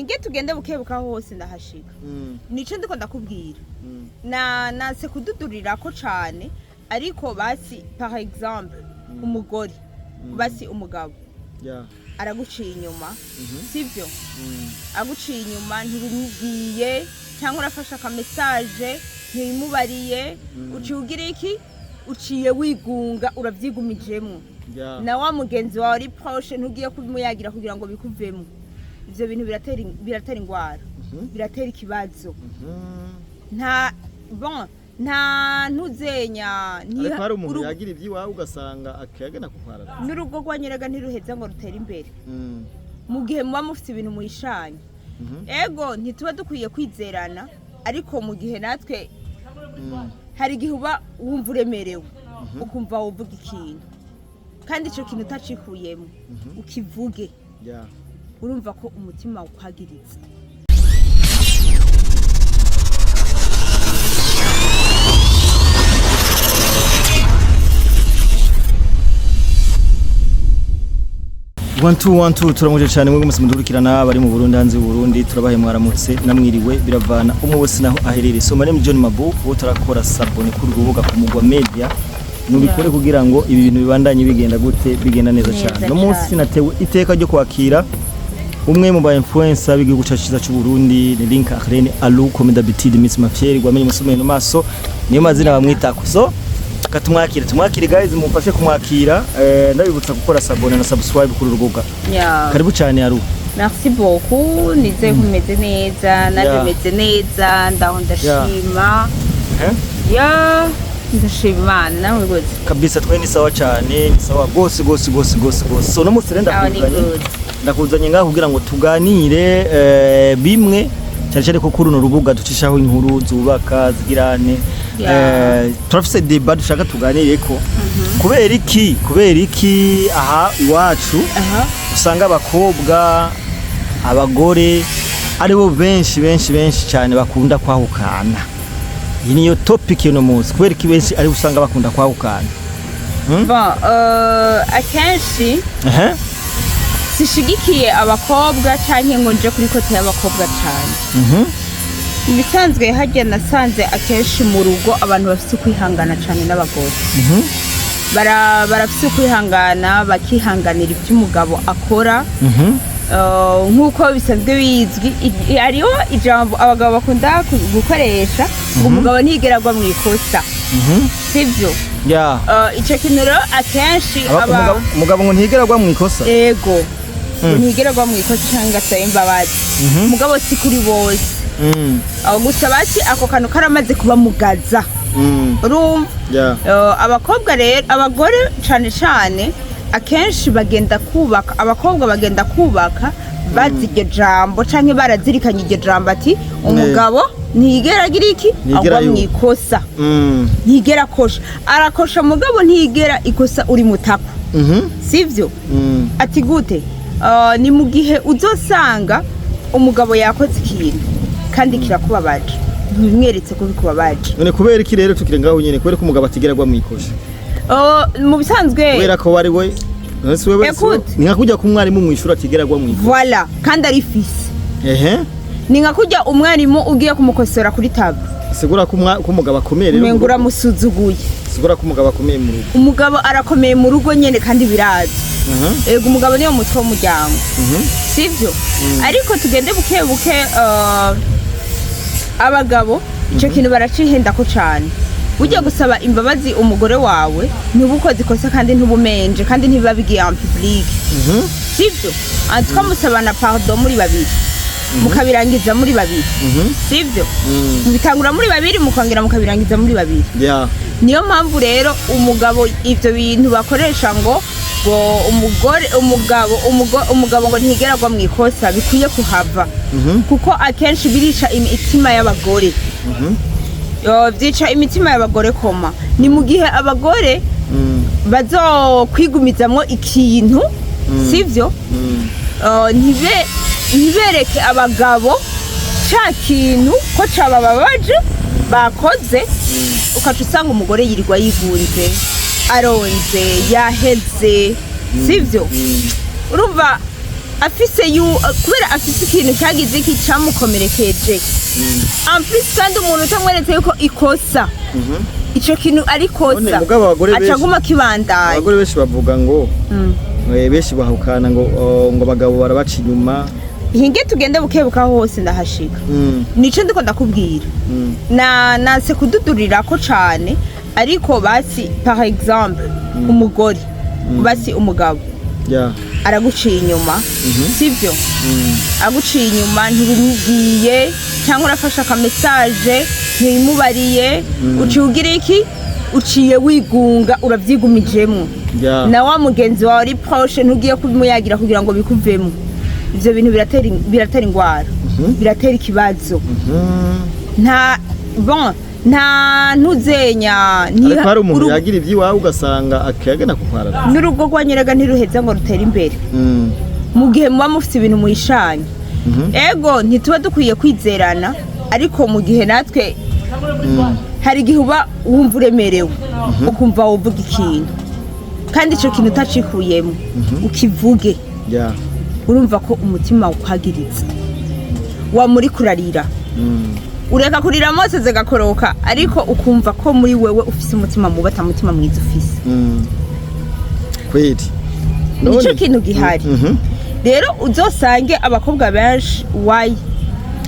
Nge tugende bukebuka hose ndahashika. Nico ndiko ndakubwira. Na nanse kududurirako cane, ariko basi par exemple umugore, basi umugabo araguciye inyuma, sivyo? Aguciye inyuma ntibimubwiye, cyangwa urafashe aka message ntibimubariye, uciye ugira iki? Uciye wigunga, uravyigumijemwo. Na wa mugenzi wawe ari proche ntugiye kubimuyagira kugira ngo bikuvemo. Ivyo bintu biratera ingwara, biratera ikibazo. Nta bon, nta ntuzenya. Ariko hari umuntu yagira iby'iwawe ugasanga akayagana kuharara. N'urugo rwanyeraga ntiruheza ngo rutere imbere mu gihe muba mufite ibintu muhishanya. Ego, ntituba dukwiye kwizerana, ariko mu gihe natwe hari igihe uba wumva uremerewe, ukumva wovuga ikintu, kandi icyo kintu utacikuyemo ukivuge, urumva ko umutima ukwagiritse. One two one two, turamuje cyane mwebwe mwese mudukurikirana bari mu Burundi, hanze y'u Burundi. Turabahe mwaramutse namwiriwe, biravana umwe wese naho aherereye. So my name is John Mabu, uwo turakora s'abonner kuri rubuga ku Mugwa Media, nubikore kugira ngo ibi bintu bibandanye bigenda gute, bigenda neza Neza. cyane. No munsi Cane. natewe iteka ryo kwakira umwe mu ba influencer b'igihugu cyacu cyiza cy'u Burundi, ni Link Arlene Alu, comme d'habitude Miss Mafieri gwamenye musomeye no maso, niyo mazina bamwitako. So katumwakire, tumwakire guys, mumfashe kumwakira. Ndabibutsa gukora s'abonner na subscribe kuri rubuga. Karibu cyane, Aru. Merci beaucoup, nizeye ko umeze neza nanjye. Meze neza, ndaho, ndashima. Ya, ndashima Imana. Nawe gute? Kabisa, twe ni sawa cyane, ni sawa gose gose gose gose gose. So no munsi rero Aho ni ndakuzanye good. ndakuzanye ngaho kugira ngo tuganire bimwe cyane cyane ko kuri runo rubuga ducishaho inkuru zubaka zigirane. Turafise débat dushaka tuganire ko kubera iki aha iwacu usanga abakobwa, abagore aribo benshi benshi benshi cyane bakunda kwahukana. Iyi niyo topic y'uno munsi: kubera iki benshi aribo usanga bakunda kwahukana? Bon, akenshi sishigikiye abakobwa canke ngo nje kuri côté y'abakobwa cane. Mu bisanzwe harya nasanze akenshi mu rugo abantu bafise ukwihangana cane n'abagore. Barafise ukwihangana, bakihanganira ibyo umugabo akora. Nk'uko bisanzwe bizwi, hariho ijambo abagabo bakunda gukoresha ngo umugabo ntiyigera agwa mu ikosa, sibyo? Ico kintu rero akenshi aba Umugabo ngo ntigera agwa mu ikosa. Ego, ngo ntiyigera agwa mu ikosa cyangwa asabe imbabazi. Mugabo si kuri bose. Aho gusa basi ako kantu karamaze kubamugaza, urumva? Abakobwa rero, abagore cane cane, akenshi bagenda kubaka, abakobwa bagenda kubaka bazi iryo jambo canke barazirikanye iryo jambo ati umugabo ntiyigera agira iki? Ntiyigera Agwa mu yuba. ikosa. Ntiyigera akosha, arakosha mugabo ntiyigera ikosa uri mutako, sivyo? Ati gute? Ni mu gihe uzosanga umugabo yakoze ikintu kandi kirakubabaje, ntibimweretse ko bikubabaje. None kubera iki rero, tukiri ngaho nyene, kubera ko umugabo atigera agwa mu ikosa? Mu bisanzwe Kubera ko wari we, none si wewe? Écoute. Ni nka kujya ku mwarimu mu ishuri atigera agwa mu ikosa. Voilà, kandi ari fisi. Ni nka kurya umwarimu ugiye kumukosora kuri tableau. Sigura ko ko umugabo akomeye rero mu umenga rugo. Uramusuzuguye. Sigura ko umugabo akomeye mu rugo. Umugabo arakomeye mu rugo nyene kandi birazwi. Ego, umugabo niyo mutwe w'umuryango, sivyo? Ariko tugende buke buke. Abagabo icyo kintu baracihendako cane. Ujya gusaba imbabazi umugore wawe, ntuba ukoze ikosa kandi ntubumenje kandi ntibiba bigiye en public, sivyo? En tout cas musabana pardon muri babiri, mukabirangiza muri babiri, sivyo? Mubitangura muri babiri, mukongera mukabirangiza muri babiri. Niyo mpamvu rero umugabo ivyo bintu bakoresha ngo umugore, umugabo, umugabo ngo ntigera agwa mu ikosa, bikwiye kuhava, kuko akenshi birica imitima y'abagore. Yo, vyica imitima y'abagore koma ni mu gihe abagore bazokwigumizamwo ikintu, sivyo? Ntibereke abagabo ca kintu ko cabababaje bakoze, ukaca usanga umugore yirirwa yigunze, aronze, yaheze, sivyo? Urumva Afise yu kubera afise ikintu cyagize iki cyamukomerekeje. En plus kandi umuntu utamweretse yuko ikosa, ico kintu ari None kosa, mugabo abagore aca aguma akibandanya. Abagore benshi bavuga ngo benshi bahukana ngo, oh, ngo abagabo barabaca inyuma. Hinge tugende bukebuka, hose ndahashika. Nico ndiko ndakubwira. Na nanse kududurirako cane, ariko basi par exemple umugore, basi umugabo araguciye inyuma, sivyo? Aguciye inyuma ntibimubwiye, cyangwa urafashe akamesaje ntibimubariye, uciye ugira iki? Uciye wigunga, urabyigumijemwo. Na wa mugenzi wawe ari proche ntugiye kubimuyagira kugira ngo bikuvemo. Ivyo bintu biratera ingwara, biratera ikibazo. Nta bon, nta ntuzenya. Ariko hari umuntu yagira iby'iwawe ugasanga akayagana kukwarara. N'urugo rwa nyiraga ntiruheza ngo rutere imbere mu gihe muba mufite ibintu muhishanya. Ego, ntituba dukwiye kwizerana, ariko mu gihe natwe hari igihe uba wumva uremerewe, ukumva wovuga ikintu, kandi icyo kintu utacikuyemo ukivuge. Urumva ko umutima ukwagiritse, wamuri kurarira, ureka kurira mose zigakoroka, ariko ukumva ko muri wewe ufise umutima mubi, ata mutima mwiza ufise. Kweli. Nicyo kintu gihari. Rero uzosange abakobwa benshi wayi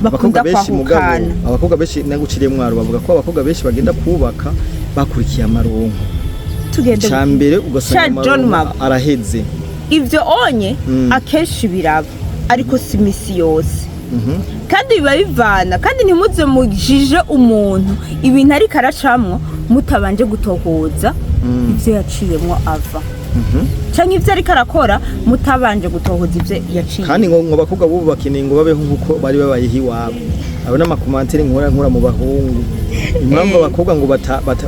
bakunda Abakobwa benshi mugabo kwahukana. Abakobwa benshi, naguciriye mwaro, bavuga ko abakobwa benshi bagenda kubaka bakurikiye amaronko. Tugende. Cya mbere ugasanga Sha John amaronko Mabo. araheze. Ibyo onye akenshi biraba, ariko si misi yose. Kandi biba bivana, kandi ntimuze mujije umuntu ibintu ariko aracamwo mutabanje gutohoza ibyo yaciyemwo ava, canke ibyo ariko arakora mutabanje gutohoza ibyo yaciye. Kandi ngo abakobwa bubu bakeneye ngo babeho nkuko bari babayeho iwabo. Abo n'ama commentaires nkura mu bahungu, impamvu abakobwa ngo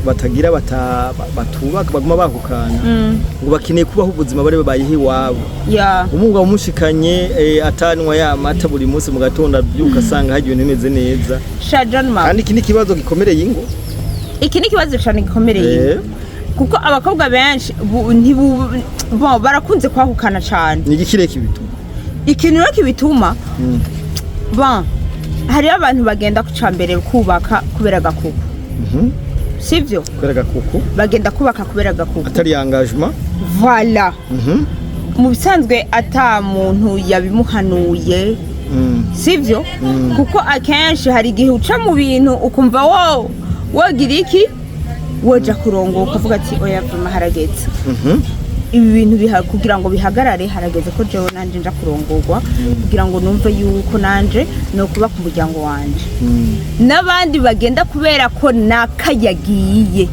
batagira batubaka baguma bahukana, ngo bakeneye kubaho ubuzima bari babayeho iwabo. Umugabo umushikanye, atanwa ya mata buri munsi mu gatondo, abyuka asanga hagiye ibintu bimeze neza. Sha John Mabo. Kandi iki ni ikibazo gikomereye ingo. Iki ni ikibazo cane gikomereye, kuko abakobwa benshi bo barakunze kwahukana cane. Ni igikire kibituma? Ikintu rero kibituma, bon, hariyo abantu bagenda ku mbere kubaka kubera agakuku, sivyo? Kubera agakuku. Bagenda kubaka kubera agakuku. Atari engagement. Voilà. Mu bisanzwe ata muntu yabimuhanuye, sivyo? Kuko akenshi hari igihe uca mu bintu ukumva wo wogira iki, woja kurongoka, ukavuga ati: "Oya, vuma harageze." Ibi bintu kugira ngo bihagarare, harageze ko jewe nanje nja kurongorwa kugira ngo numve yuko nanje no kuba ku muryango wanje. N'abandi bagenda kubera ko naka yagiye.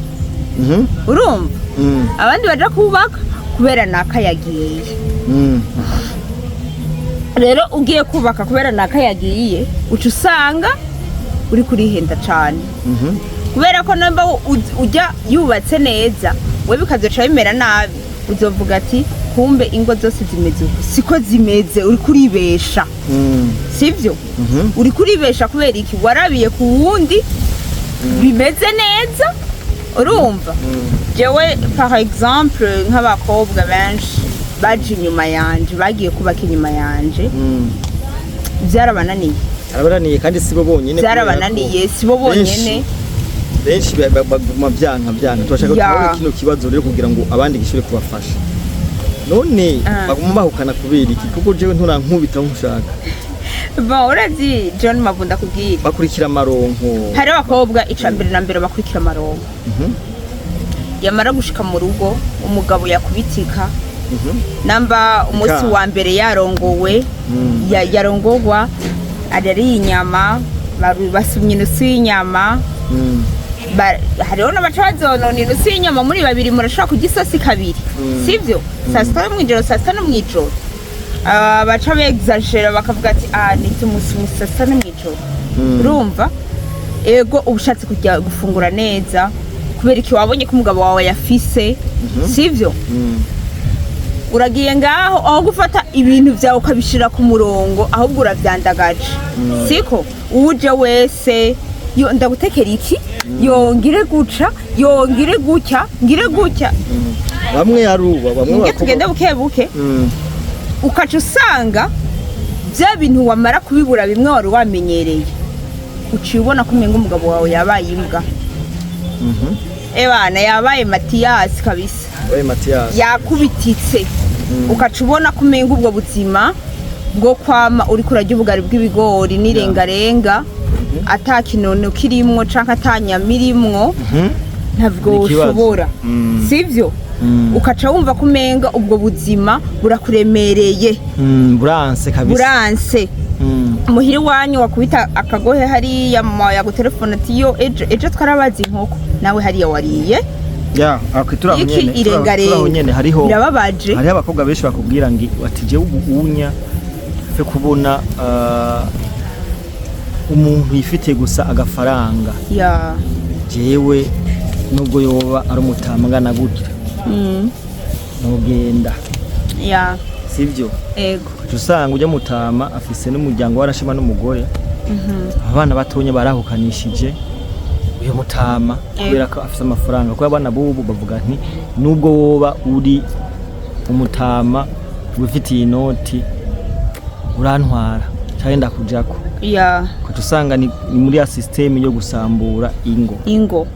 Urumva? Abandi baja kubaka kubera naka yagiye. Rero ugiye kubaka kubera naka yagiye, uca usanga uri kurihenda cane, kubera ko namba ujya yubatse neza, we bikazoca bimera nabi, uzovuga ati: "Kumbe ingo zose zimeze uku." Siko zimeze, uri kuribesha. Sivyo? Uri kuribesha kubera iki? Warabiye ku wundi bimeze neza. Urumva, jewe par exemple nk'abakobwa benshi baje inyuma yanje, bagiye kubaka inyuma yanje, byarabananiye. Arabananiye, kandi si bo bonyine. Byarabananiye, si bo bonyene. Benshi baguma byanka byanka. Turashaka tubone kino kibazo rero kugira ngo abandi gishobore kubafasha. None baguma bahukana kubera iki? Kuko jewe nturankubita nkushaka. Bon, urazi John Mabunda, kubwira Bakurikira amaronko. Hari abakobwa, ica mbere na mbere bakurikira amaronko. Yamara gushika mu rugo, umugabo yakubitika, namba umunsi wa mbere yarongowe, yarongogwa arariye inyama, basumye inusu y'inyama. Hariho n'abaca bazonona inusu y'inyama muri babiri, murashobora kurya isosi kabiri, sivyo? Saa sita no mw'ijoro, saa sita no mw'ijoro. Ah, baca begzagera bakavuga ati: "Ah, ni tumusumu saa sita no mw'ijoro." Urumva, ego, uba ushatse kujya gufungura neza kubera iki? Wabonye ko umugabo wawe yafise, sivyo? Uragiye ngaho, aho gufata ibintu byawe ukabishira ku murongo, ahubwo uravyandagaje, siko? Uje wese yo ndagutekera iki, yongire guca, yongire gutya, ngire gutya. Bamwe yaruba bamwe Nge tugende buke buke. Ukaca usanga Bya bintu wamara kubibura, bimwe wari wamenyereye, uciye ubona ko umenga umugabo wawe yabaye imbwa. Ebana, yabaye Matiyasi kabisa. Oye Mathias. Yakubititse, ukaca ubona ko umenga ubwo buzima bwo kwama uriko urarya ubugari bw'ibigori n'irengarenga, ata kinono kirimwo canke ata nyama irimwo, ntabwo Ni ikibazo. ushobora. Sivyo? Ukaca wumva ko umenga ubwo buzima burakuremereye. Buranse kabisa. Buranse. Muhira iwanyu wakubita akagohe hariya, mama yagutelefona ati: "Yo, ejo ejo twarabaza inkoko, nawe hariya wariye Ya, okay, turaho iki?" nyene. Irengarenga. Turaho nyene hariho Birababaje. Hariho abakobwa benshi bakubwira ngo ati: "Jewe ubu unya fe kubona umuntu yifitiye gusa agafaranga, jewe nubwo yoba ari umutama angana gutya, nogenda." Sivyo? Ego. Uca usanga ujya mutama afise n'umuryango, warashima n'umugore, abana batonya barahukanishije uyu mutama kubera ko afise amafaranga, kuko abana bubu bavuga nti: "Nubwo woba uri umutama wifitiye inoti, urantwara cyangwa ndakujako." Ukaca usanga ni muri ya système yo gusambura ingo. Ingo.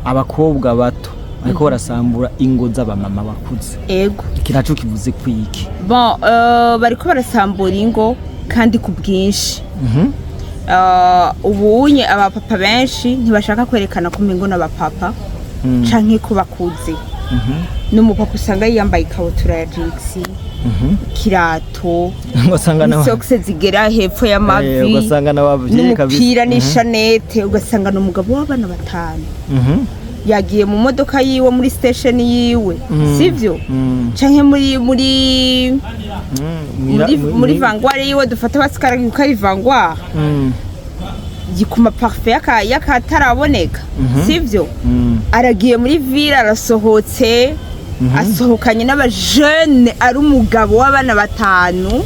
Abakobwa bato ariko barasambura ingo z'abamama bakuze. Iki naco kivuze kwiki? Bon, bariko barasambura ingo kandi ku bwinshi. Ubunye abapapa benshi ntibashaka kwerekana ko umengo n'abapapa canke ko bakuze. N'umupapa usanga yambaye ikabutura ya jeans, kirato, ugasanga nawe n'isokse zigera hepfo y'amavi, ugasanga n'abavyeyi kabisa. N'umupira n'ishanete, ugasanga ni umugabo w'abana batanu, yagiye mu modoka yiwe, muri station yiwe, sivyo? Canke muri muri Vanguard yiwe, dufate basikara ko ari Vanguard, gikuma parfum y'akataraboneka, sivyo? Aragiye muri ville, arasohotse, asohokanye n'abajene, ari umugabo w'abana batanu,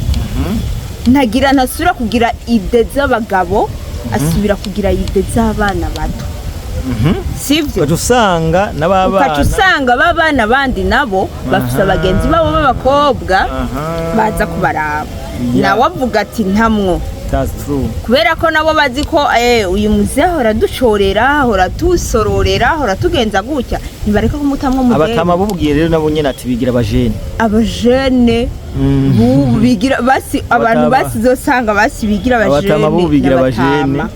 ntagira, ntasubira kugira idées z'abagabo, asubira kugira idées z'abana bato, sivyo? Ugaca usanga n'ababana Ukaca usanga b'abana bandi nabo bafise abagenzi babo b'abakobwa baza kubaraba. Nawe avuga ati: "Ntamwo." That's true. Kubera ko nabo bazi ko uyu muzehe ahora ducorera, ahora tusororera, ahora tugenza gutya, ntibareka kumutamwo mudeni. Abatama bubwiye rero nabo nyene ati bigira abajene. Abajene bubu bigira basi abantu basizosanga basi bigira abajene. Abatama bubu bigira abajene. N'abatama.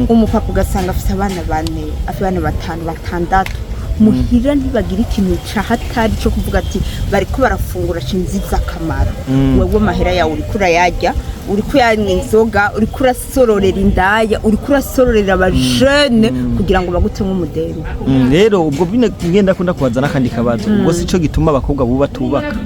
Umupapa ugasanga afite abana bane, abana batanu, batandatu muhira, ntibagira ikintu cahatari cyo kuvuga ati bariko barafungura cinziza akamaro. Wewe amahera yawe uriko urayarya, uriko uyanywa inzoga, uriko urasororera indaya, uriko urasororera abajene kugira ngo bagute nk'umudeni. Rero ubwo bine ngenda kunda kubaza n'akandi kabazo: ubwo sico gituma abakobwa buba tubaka?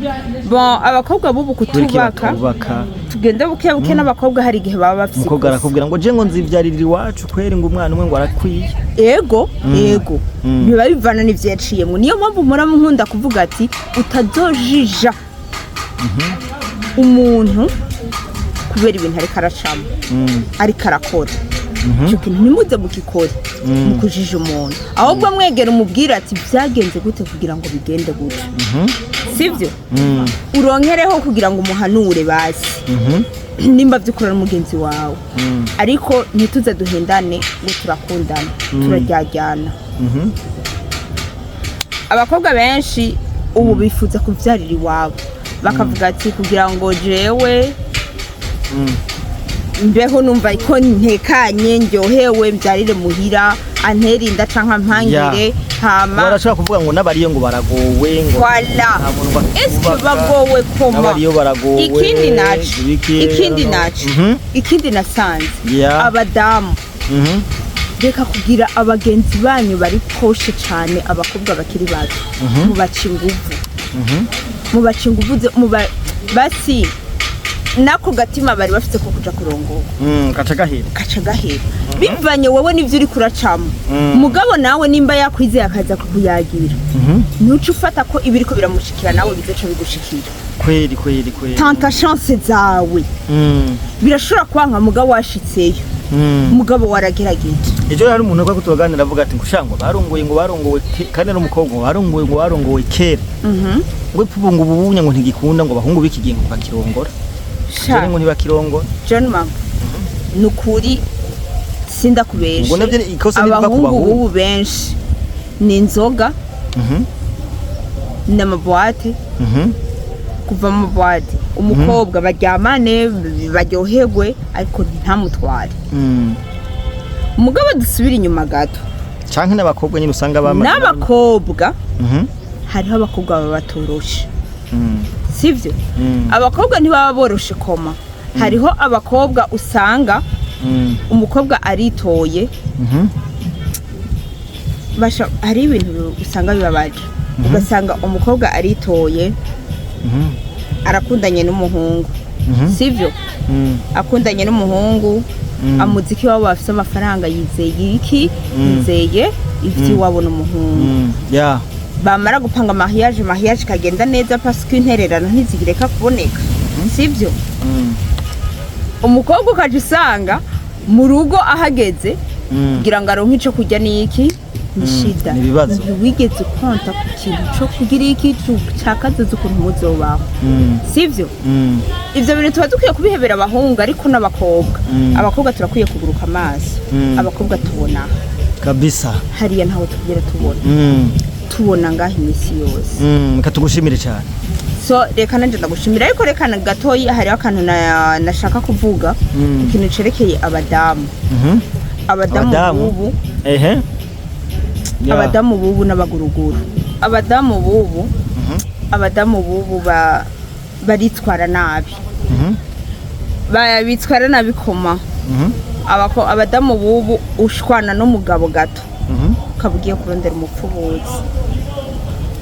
Bon, abakobwa bubu Kubera iki kutubaka? Batubaka. Tugenda buke buke, n'abakobwa hari igihe baba bafise Umukobwa ikosa. arakubwira ngo: "Je ngo nzivyarira iwacu kweri," ngo umwana umwe ngo arakwiye. Ego. Biba bivana n'ivyo yaciyemwo. Niyo mpamvu mpora nkunda kuvuga ati utazojija umuntu kubera ibintu ariko aracamo, ariko arakora. Icyo kintu ntimuze mugikore, mu kujija umuntu, ahubwo mwegera umubwire ati: "Byagenze gute kugira ngo bigende gutya?" Sibyo? Uronkereho kugira ngo umuhanure basi, nimba byukora n'umugenzi wawe. Ariko ntituze duhendane ngo turakundana, turaryajyana. Abakobwa benshi ubu bifuza kubyarira iwabo, bakavuga ati: "Kugira ngo jewe mbeho numva ko ntekanye, ndyohewe, mbyarire muhira, antere inda canke ampangire." Hama Barashobora kuvuga ngo n'abariyo ngo baragowe, ngo Voilà. nta muntu Eske batubaka. bagowe koma? N'abariyo baragowe. Ikindi naco, ibiki, ikindi naco, ikindi nasanze, abadamu, reka kugira abagenzi banyu bari proche cane. Abakobwa bakiri bato mubaca inguvu, mubaca inguvu, muba basi nako gatima bari bafite ko kuja kurongorwa Gaca gahera. Gaca gahera bivanye wowe n'ivyo uriko uracamo. Mugabo nawe nimba yakwizeye akaza kukuyagira, ntuce ufata ko ibiriko biramushikira nawe bizoca bigushikira. Kweri kweri kweri. Tenta chance zawe. Birashobora kwanka, mugabo washitseyo, mugabo waragerageje. Ejo hari umuntu ariko tubaganira avuga ati ngo shango barongoye, ngo barongowe kandi ari umukobwa, ngo barongowe, ngo barongowe kera, ngo ipfu ngo ububunya ngo ntigikunda, ngo abahungu b'iki gihe ngo bakirongora. Sha. Ngo ntibakirongo. John Mambo, ni ukuri sindakubeshe. Ubwo navyo ikosa niriva ku Abahungu bahungu. bubu benshi ni inzoga n'ama boîte. Kuva mu boîte, umukobwa baryamane, baryoherwe, ariko ntamutware. Umugabo, dusubire inyuma gato. Canke n'abakobwa nyine usanga bamaze N'abakobwa, hariho abakobwa baba batoroshe, sivyo? Abakobwa ntibaba boroshe koma. Hariho abakobwa usanga umukobwa aritoye. Basha, hari ibintu usanga bibabaje, ugasanga umukobwa aritoye, arakundanye n'umuhungu, sivyo? Akundanye n'umuhungu, amuziki wabo bafise amafaranga, yizeye iki? Yizeye ivy'iwabo n'umuhungu. Bamara gupanga mariage, mariage ikagenda neza parce que intererano ntizireka kuboneka, sivyo? Umukobwa ukaja usanga mu rugo ahageze, kugira ngo aronke ico kurya niki, ni shida. Ni ibibazo. Ntiwigeze ukonta ku kintu co kugira iki cakazoza, ukuntu muzobaho, sivyo? Ivyo bintu tuba dukwiye kubihebera abahungu, ariko n'abakobwa, abakobwa turakwiye kuguruka amaso. Abakobwa tubona Kabisa. hariya, ntaho tugera tubona, tubona ngaho iminsi yose. Reka tugushimire cyane. So reka nanje ndagushimira, ariko reka na gatoyi hariho akantu nashaka kuvuga, ikintu cerekeye abadamu. Abadamu Abadamu? bubu. Ehe. Ya. Abadamu bubu n'abaguruguru, abadamu bubu, abadamu bubu baritwara nabi. Bitwara nabi koma. Abadamu bubu ushwana n'umugabo gato, ukaba ugiye kurondera umupfubuzi.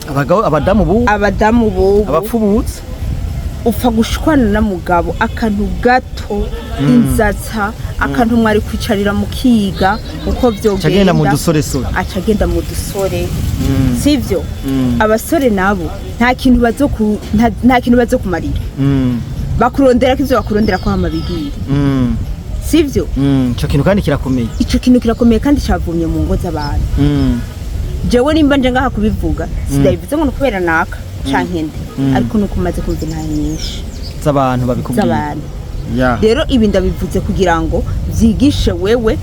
Abagabo, abadamu bubu? Abadamu bubu. Abapfubutse. Upfa gushwana n'umugabo akantu gato, inzatsa, akantu mwari kwicarira mukiga uko Acagenda mu vyogenda, dusoresore. Aca agenda mu dusore, sivyo? Abasore nabo nta kintu bazo nta kintu bazokumarira. Bakurondera ko ivyo bakurondera ko hama bigira, sivyo? Ico kintu kandi kirakomeye. Ico kintu kirakomeye kandi cavumye mu ngo z'abantu. Jewe nimba nje ngaha kubivuga, sidabivuze ngo ni kubera naka canke nde, ariko nuko umaze kumva intahe nyinshi z'abantu babikubwiye. Z'abantu. Ya. Rero ibi ndabivuze kugira ngo vyigishe wewe,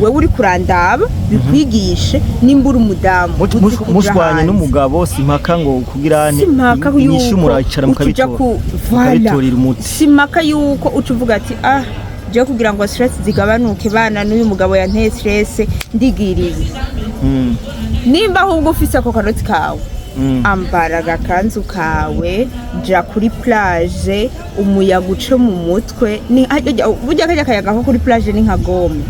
wewe uri kurandaba, bikwigishe nimba uri umudamu uzi kuja Mushwanye hanze. n'umugabo, simpaka ngo kugira nte Simpaka inyishu, yuko murayicara uca uja mukabitora, Voilà. mukabitorera umuti. Simpaka yuko uca uvuga ati: "Ah, jewe kugira ngo stress zigabanuke, bana n'uyu mugabo yanteye stress, ndigiriye." Nimba ahubwo ufise ako kanoti kawe, ambara agakanzu kawe, ja kuri plage, umuyaga uce mu mutwe. Burya karya akayaga ko kuri plage ni nka gomme.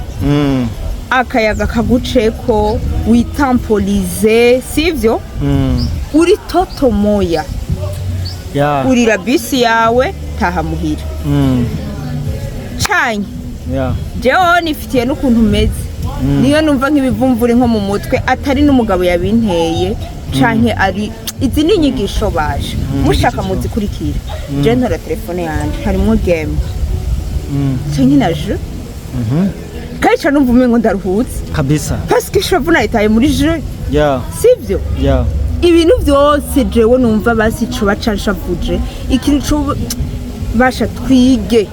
Akayaga kaguceko, witampolize, sivyo? Uri toto moya. Ya. Urira bisi yawe, taha muhira. Canye Ya. jewe nifitiye n'ukuntu umeze, niyo numva nk'ibivumvuri nko mu mutwe, atari n'umugabo yabinteye canke ari izi ni inyigisho baje mushaka muzikurikira, je ntora telefone yanje harimwo game canke na jeu, kandi ca numva umengo ndaruhutse Kabisa. parce que ishavu nayitaye muri jeu, Ya. sivyo? Ya. Ibintu byose jewe numva basi coba canshavuje, ikintu co basha, twige,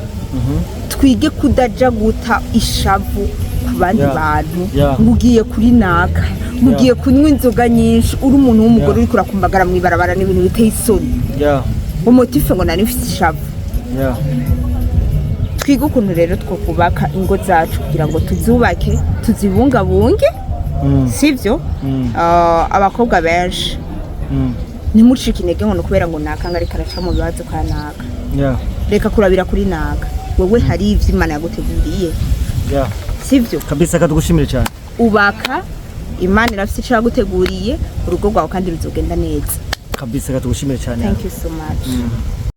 twige kudaja guta ishavu ku bandi bantu, ngo ugiye kuri naka, ngo ugiye kunywa inzoga nyinshi, uri umuntu w'umugore, uriko urakumbagara mw'ibarabara, n'ibintu biteye isoni. Au motif ngo nari mfise ishavu. Twige ukuntu rero twokubaka ingo zacu kugira ngo tuzubake, tuzibungabunge, sivyo? Ah, abakobwa benshi, ntimucike intege ngo ni ukubera ngo naka ngo ariko araca mu bibazo kwa naka. Reka kurabira kuri naka, wewe hari ivyo Imana yaguteguriye, sivyo? Kabisa, katugushimire cyane. Ubaka, Imana irafise ico yaguteguriye, urugo rwawe kandi ruzogenda neza. Kabisa, katugushimire cyane. Thank you so much.